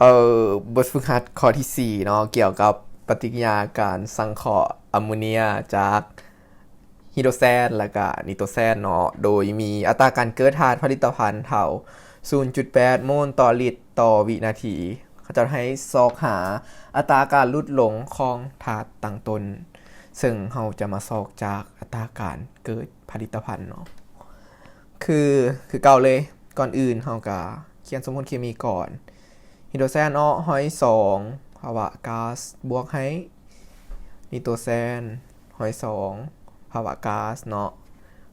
ເອີ ບົດຝຶກຫັດຂໍ້ທີສີ່ເນາະ ກ່ຽວກັບປະຕິກິລິຍາການສັງເຄາະອາໂມເນຍຈາກຮີໂດຣແຊນ ແລະກະນີໂຕແຊນເນາະ ໂດຍມີອັດຕາການເກີດທາດຜະລິດຕະພັນເທົ່າສູນຈຸດແປດໂມນຕໍ່ລິດຕໍ່ວິນາທີ. ເຂົາເຈົ້າໃຫ້ຊອກຫາອັດຕາການຫຼຸດລົງຂອງທາດຕັ້ງຕົ້ນ, ເຊິ່ງເຮົາຈະມາຊອກຈາກອັດຕາການເກີດຜະລິດຕະພັນເນາະ. ຄື ຄືເກົ່າເລີຍ, ກ່ອນອື່ນເຮົາກະຂຽນສົມຜົນເຄມີກ່ອນ. ຮີໂດຣແຊນເນາະ ຮ້ອຍສອງ ພາວະກາສ ບວກໃຫ້ນີໂຕແຊນ ຮ້ອຍສອງ ພາວະກາສເນາະ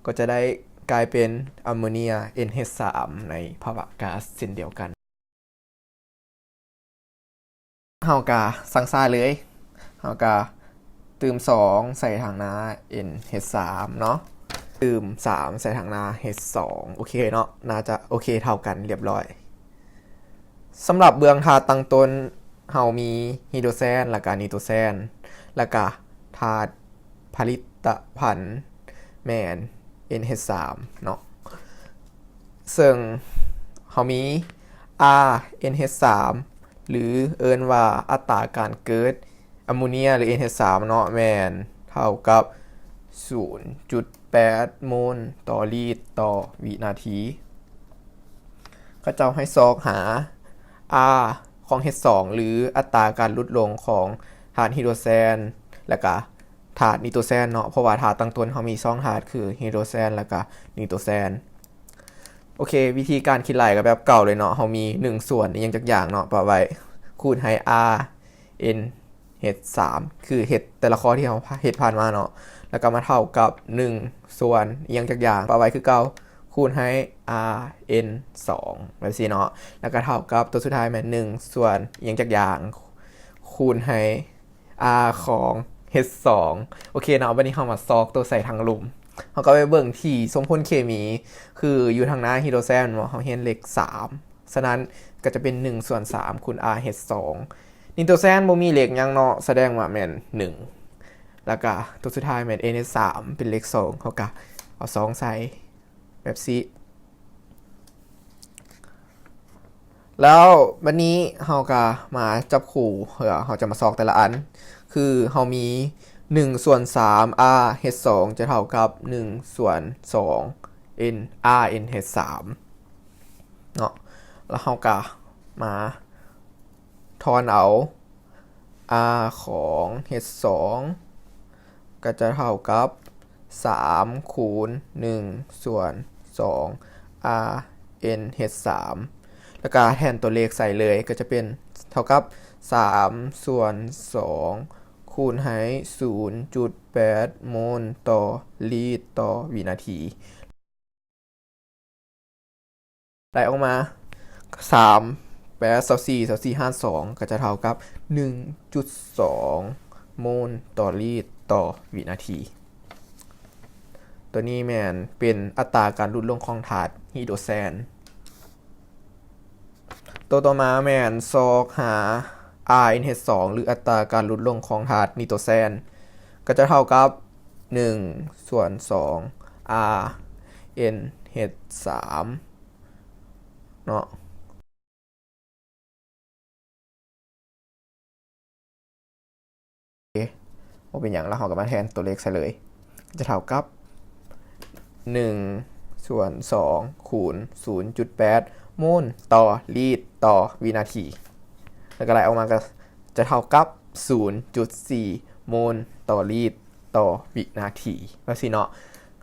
ກໍຈະໄດ້ກາຍເປັນອາໂມເນຍ ເອັນເອັດສາມ ໃນພາວະກາສເຊັ່ນດຽວກັນ. ເຮົາກະຊັ່ງຊາເລີຍ, ເຮົາກະຕື່ມສອງໃສ່ທາງໜ້າ ເອັນເອັດສາມ ເນາະ, ຕື່ມສາມໃສ່ທາງໜ້າ ເອັນເອັດສອງ ໂອເຄເນາະ, ໜ້າຈະໂອເຄເທົ່າກັນ ລຽບລ້ອຍ. ສຳລັບເບື້ອງທາດຕັ້ງຕົ້ນ ເຮົາມີຮີໂດຣແຊນ ແລະກະນີໂຕແຊນ ແລະກະທາດຜະລິດຕະພັນແມ່ນ ເອັນເອັດສາມ ເນາະ, ເຊິ່ງເຮົາມີ R ເອັນເອັດສາມ ຫຼືເອີ້ນວ່າອັດຕາການເກີດອາໂມເນຍ ຫຼື ເອັນເອັດສາມ ເນາະ ແມ່ນເທົ່າກັບສູນຈຸດແປດໂມນຕໍ່ລິດຕໍ່ວິນາທີ. ເຂົາເຈົ້າໃຫ້ຊອກຫາ R ຂອງ ເອັນເອັດສອງ ຫຼືອັດຕາການຫຼຸດລົງຂອງທາດຮີໂດຣແຊນ ແລະກະທາດນີໂຕແຊນເນາະ, ເພາະວ່າທາດຕັ້ງຕົ້ນເຮົາມີສອງທາດ ຄືຮີໂດຣແຊນ ແລະກະນີໂຕແຊນ. ໂອເຄ, ວິທີການຄິດໄລ່ກໍແບບເກົ່າເລີຍເນາະ, ເຮົາມີໜຶ່ງສ່ວນອີ່ຫຍັງຈັກຢ່າງເນາະ ປະໄວ້ ຄູນໃຫ້ R N H ສາມ ຄືເຮັດແຕ່ລະຂໍ້ທີ່ເຮົາເຮັດຜ່ານມາເນາະ, ແລ້ວກໍມາເທົ່າກັບໜຶ່ງສ່ວນອີ່ຫຍັງຈັກຢ່າງ ປະໄວ້ຄືເກົ່າ ຄູນໃຫ້ R N ສອງ ແບບຊີ້ເນາະ, ແລ້ວກໍເທົ່າກັບຕົວສຸດທ້າຍແມ່ນໜຶ່ງສ່ວນອີ່ຫຍັງຈັກຢ່າງ ຄູນໃຫ້ R ຂອງ H ສອງ. ໂອເຄເນາະ, ບັດນີ້ເຮົາມາຊອກຕົວໃສ່ຖັງລຸ່ມ. ເຮົາກໍໄປເບິ່ງທີ່ສົມຜົນເຄມີ, ຄືຢູ່ທາງໜ້າຮີໂດຣແຊນເນາະ, ເຮົາເຫັນເລກສາມ, ສະນັ້ນກໍຈະເປັນໜຶ່ງສ່ວນສາມຄູນ R H ສອງ. ນີໂຕແຊນບໍ່ມີເລກຫຍັງເນາະ, ສະແດງວ່າແມ່ນໜຶ່ງ. ແລ້ວກະຕົວສຸດທ້າຍແມ່ນ N H ສາມ ເປັນເລກສອງ, ເຮົາກະເອົາສອງໃສ່ ແບບນີ້. ແລ້ວບັດນີ້ເຮົາກະມາຈັບຄູ່ ເພື່ອເຮົາຈະມາຊອກແຕ່ລະອັນ, ຄືເຮົາມີໜຶ່ງສ່ວນສາມ R H ສອງ ຈະເທົ່າກັບໜຶ່ງສ່ວນສອງ N R N H ສາມ ເນາະ, ແລ້ວເຮົາກະມາ ຖອນເອົາ R ຂອງ H ສອງ ກໍຈະເທົ່າກັບສາມຄູນໜຶ່ງສ່ວນສອງ R N H ສາມ ແລ້ວກະແທນຕົວເລກໃສ່ເລີຍ, ກໍຈະເປັນເທົ່າກັບສາມສ່ວນສອງຄູນໃຫ້ສູນຈຸດແປດໂມນຕໍ່ລີດຕໍ່ວິນາທີ. ໄລ່ອອກມາ ສາມ ແປດ ຊາວສີ່ ຊາວສີ່ຫານສອງ ກໍຈະເທົ່າກັບໜຶ່ງຈຸດສອງໂມນຕໍ່ລີດຕໍ່ວິນາທີ. ຕົວນີ້ແມ່ນເປັນອັດຕາການຫຼຸດລົງຂອງທາດຮີໂດຣແຊນ. ຕົວຕໍ່ມາແມ່ນຊອກຫາ R N H ສອງ ຫຼື ອັດຕາການຫຼຸດລົງຂອງທາດນີໂຕແຊນ ກໍຈະເທົ່າກັບໜຶ່ງສ່ວນສອງ R N H ສາມ ເນາະ. ໂອເຄ ບໍ່ເປັນຫຍັງ, ແລ້ວເຮົາກໍມາແທນຕົວເລກໃສ່ເລີຍ, ຈະເທົ່າກັບໜຶ່ງສ່ວນສອງຄູນສູນຈຸດແປດໂມນຕໍ່ລີດຕໍ່ວິນາທີ, ແລ້ວກໍໄລ່ອອກມາກໍຈະເທົ່າກັບສູນຈຸດສີ່ໂມນຕໍ່ລີດຕໍ່ວິນາທີ ວ່າຊີ້ເນາະ.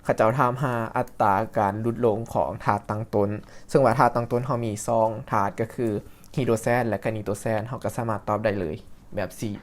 ເຂົາເຈົ້າຖາມຫາອັດຕາການຫຼຸດລົງຂອງທາດຕັ້ງຕົ້ນ, ເຊິ່ງວ່າທາດຕັ້ງຕົ້ນເຮົາມີສອງທາດ ກໍຄືຮີໂດຣແຊນ ແລະກະນີໂຕແຊນ, ເຮົາກໍສາມາດຕອບໄດ້ເລີຍແບບນີ້.